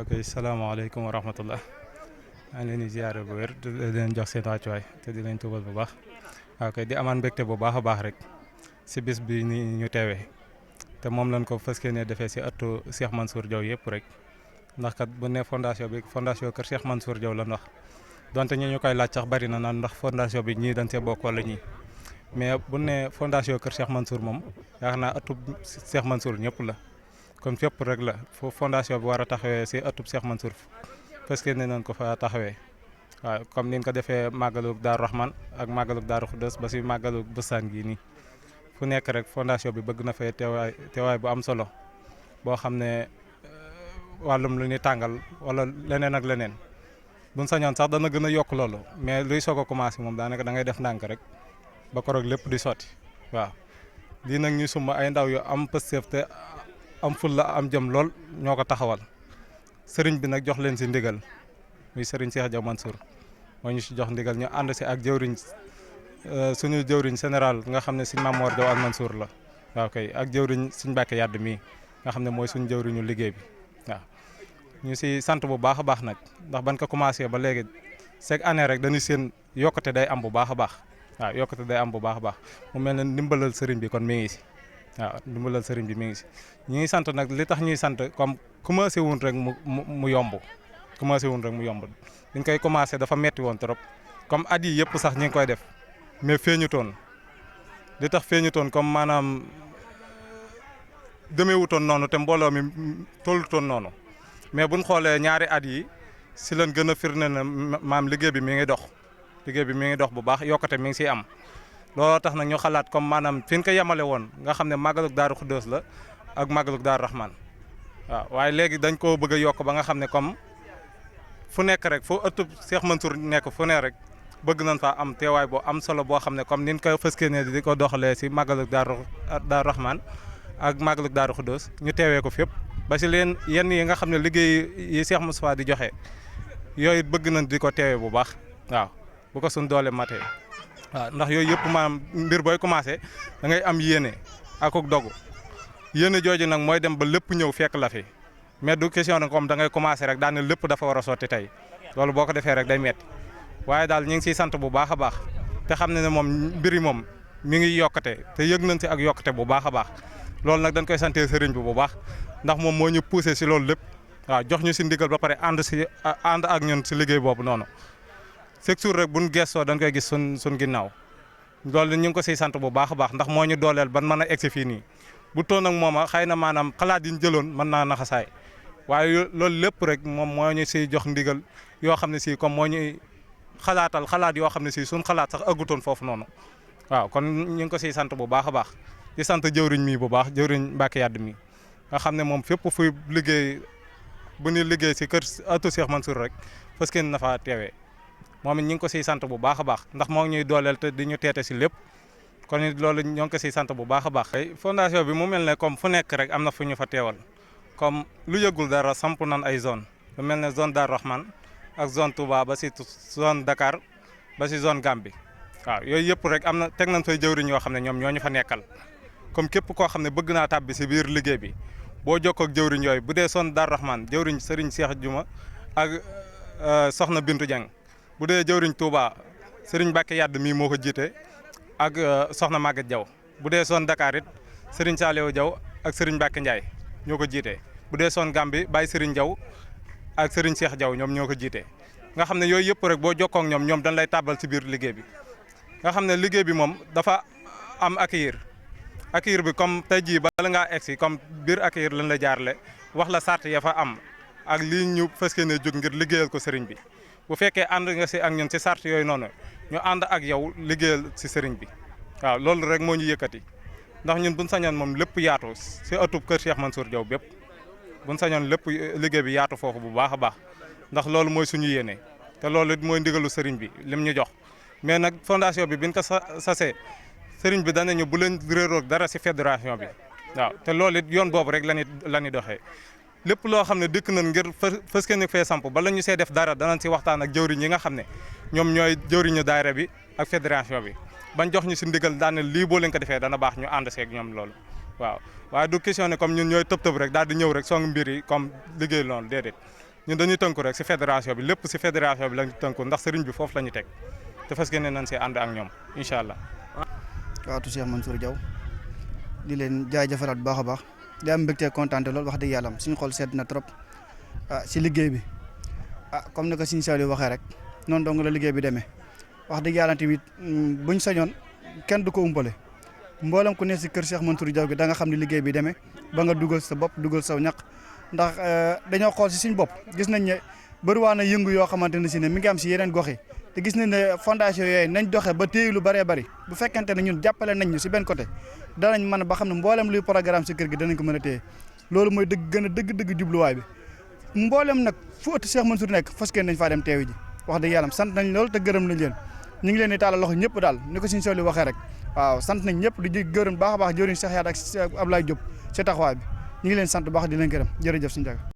ok salaamaaleykum wa rahmatullah maa ngi leen di ziare bu wér di leen jox seen wàccuwaay te di leen tuubal bu baax ok di amaan mbégte bu baax a baax rek si bis bi ni ñu teewee te moom lañ ko fas yéene defee si ëttu Cheikh Mansour Diaw yëpp rek ndax kat bu ne fondation bi fondation kër Cheikh Mansour Diaw lan wax donte ñu koy laaj sax bari na naan ndax fondation bi ñii dañ see bokk wala ñii mais bu ne fondation kër Cheikh Mansour moom yaakaar naa ëttu Cheikh Mansour ñëpp la. kon fépp rek la fo fondation bi war a taxawee si ëttub Cheikh Mansour parce que nee nañ ko fa taxawee waaw comme ni ñu ko defee màggalug Daaru Rahman ak màggalug Daaru Xuddoos ba si màggalug Bëstaan gii nii fu nekk rek fondation bi bëgg na fee teewaay bu am solo boo xam ne wàllum lu ñuy tàngal wala leneen ak leneen buñ sañoon sax dana gën a yokk loolu mais luy soog a commencé moom daanaka da ngay def ndànk rek ba koroog lépp di sotti waaw lii nag ñu sumba ay ndaw yu am pëstef te am ful la am jëm lool ñoo ko taxawal sëriñ bi nag jox leen si ndigal muy sëriñ Cheikh Diaw Mansour moo ñu si jox ndigal ñu ànd si ak jëwriñ suñu jëwriñ général nga xam ne sëñ Mamor Diaw ak Mansour la waaw kay ak jëwriñ sëñ Mbàkke Yàdd mii nga xam ne mooy suñu jëwriñu liggéey bi waaw ñu si sant bu baax a baax nag ndax ban ko commencé ba léegi chaque année rek dañuy seen yokkute day am bu baax a baax waaw yokkute day am bu baax a baax mu mel ne ndimbalal sëriñ bi kon mi ngi si waaw ndimbalal sëriñ bi mi ngi si ñi ngi sant nag li tax ñuy sant comme commencé wuñ rek mu yomb commencé wuñ rek mu yomb dañ koy commencé dafa metti woon trop comme at yi yëpp sax ñi ngi koy def mais feeñutoon li tax feeñutoon comme maanaam demeewutoon noonu te mbooloo mi tollutoon noonu mais buñ xoolee ñaari at yi si lañ gën a firnde na maam liggéey bi mi ngi dox bu baax yokkate mi ngi siy am looloo tax nag ñu xalaat comme maanaam fi ñu ko yemale woon nga xam ne màggalug Daaru Xuddoos la ak màggalug Daaru Rahman waaw waaye léegi dañ koo bëgg a yokk ba nga xam ne comme fu nekk rek fu ëttub Cheikh Mansour nekk fu ne rek bëgg nañ faa am teewaay boo am solo boo xam ne comme niñ ko fas yéene di ko doxalee si màggalug Daaru Rahman ak màggalug Daaru Xuddoos ñu teewee ko fépp ba si leen yenn yi nga xam ne liggéey yi Cheikh Moustapha di joxe yooyu bëgg nañ di ko teewee bu baax waaw bu ko suñ doole matee waaw ndax yooyu yëpp maanaam mbir booy commencé da ngay am yéene ak dogu yéene jooju nag mooy dem ba lépp ñëw fekk la fi mais du question nag comme da ngay commencé rek daal ne lépp dafa war a sotti tey loolu boo ko defee rek day metti waaye daal ñu ngi siy sant bu baax a baax te xam ne moom mbir yi moom mi ngi yokkate te yëg nañ si ak yokkate bu baax a baax loolu nag dañ koy santee sëriñ bi bu baax ndax moom moo ñu poussé si loolu lépp waaw jox ñu si ndigal ba pare ànd ak ñun si liggéey boobu noonu chaque jour rek buñ gestoo dañ koy gis sun ginnaaw loolu ñu ngi ko siy sant bu baax a baax ndax moo ñu dooleel ban mën a egsi fii nii bu toon ak moom xëy na maanaam xalaat yi ñu jëloon mën naa naxasaay waaye loolu lépp rek moom moo ñu siy jox ndigal yoo xam ne si comme moo ñuy xalaat yoo xam ne si suñ xalaat sax ëggutoon foofu noonu waaw kon ñu ngi ko siy sant bu baax a baax di sant jëwriñ mii bu baax jëwriñ Mbàkke Yàdd mi nga xam ne moom fépp fuy liggéey bu ñuy liggéey si kër ëttu Cheikh Mansour rek parce que na fa teewee moom it ñu ngi ko siy sant bu baax a baax ndax moo ngi ñuy dooleel te di ñu teete si lépp kon loolu ñoo ngi ko siy sant bu baax a baax. fondation bi mu mel ne comme fu nekk rek am na fu ñu fa teewal comme lu yëgul dara samp nan ay zone lu mel ne zone Darou Rahman ak zone Touba ba si zone Dakar ba si zone Gambie waaw yooyu yëpp rek am na teg nañ fay jëwriñ yoo xam ne ñoom ñoo ñu fa nekkal comme képp koo xam ne bëgg naa tàbbi si biir liggéey bi boo jokkoo ak jëwriñ yooyu bu dee zone Darou Rahman jëwriñ Serigne Cheikh Juma ak Soxna Bintu Dieng bu dee jëwriñ Touba Serigne Mbacke Yàdd mii moo ko jiite ak Soxna Maguette Diaw bu dee zone Dakar it Serigne Saliou Diaw ak Serigne Mbacke Ndiaye ñoo ko jiite bu dee zone Gambie Baye Serigne Diaw ak Serigne Cheikh Diaw ñoom ñoo ko jiite nga xam ne yooyu yëpp rek boo jokkoo ak ñoom dañ lay tàbbal si biir liggéey bi nga xam ne liggéey bi moom dafa am accueil bi comme tey jii bala ngaa egsi comme biir accueil lañ la jaarale wax la sart ya fa am ak lii ñu fas yéene jóg ngir liggéeyal ko Serigne bi bu fekkee ànd nga si ak ñun si sart yooyu noonu ñu ànd ak yow liggéeyal si sëriñ bi waaw loolu rek moo ñu yëkkati ndax ñun buñ sañoon moom lépp yaatu si ëttub kër Cheikh Mansour Diaw bépp buñ sañoon lépp liggéey bi yaatu foofu bu baax a baax ndax loolu mooy suñu yéene te loolu it mooy ndigalu sëriñ bi lim ñu jox mais nag fondation bi biñ ko sasee sëriñ bi danañu bu leen réeroo dara si fédération bi waaw te loolu it yoon boobu rek la ñuy doxee lépp loo xam ne dëkk nañ ngir fës kenn fee samp bala ñu see def dara danañ si waxtaan ak jëwriñ yi nga xam ne ñoom ñooy jëwriñu daayira bi ak fédération bi bañ jox ñu si ndigal daan ne lii boo leen ko defee dana baax ñu ànd seeg ñoom loolu waaw waaye du question ne comme ñun ñooy tëb rek daal di ñëw rek song mbir yi comme liggéey loolu déedéet ñun dañuy tënku rek si fédération bi lépp si fédération bi lañ tënku ndax sëriñ bi foofu la ñu teg te fas yéene nañ see ànd ak ñoom incha allah. waaw Cheikh Mansour Diaw di leen jaajëfalaat bu baax a baax di am mbégte kontaan lool wax dëgg yàlla suñu xol sedd na trop si liggéey bi comme ni ko Serigne Saliou waxee rek noonu dong la liggéey bi demee wax dëgg yàlla tamit buñ sañoon kenn du ko umpale mboolem ku ne si kër Cheikh Mansour Diaw gi da nga xam ne liggéey bi demee ba nga dugal sa bopp dugal saw ñaq ndax dañoo xool si suñ bopp gis nañ ne bëriwaa na yëngu yoo xamante ne si ne mi ngi am si yeneen gox yi te gis nañ ne fondation yooyu nañ doxee ba téye lu bëree bëri bu fekkente ne ñun jàppale nañ ñu si benn côté danañ mën ba xam ne mboolem luy programme si kër gi danañ ko mën a téye loolu mooy dëgg gën a dëgg jubluwaay bi mboolem nag fu ëtt Cheikh Mansour nekk fas yéene nañ faa dem teewi ji wax dëgg yàlla sant nañ loolu te gërëm nañ leen ñu ngi leen di taalal loxo ñëpp daal ni ko Serigne Saliou waxee rek waaw sant nañ ñëpp di gërëm baax a baax jëriñ Cheikh Yaat ak Ablaye Diop ci taxawaay bi ñu ngi leen sant baax di leen gërëm jërëjëf Serigne Ndiaga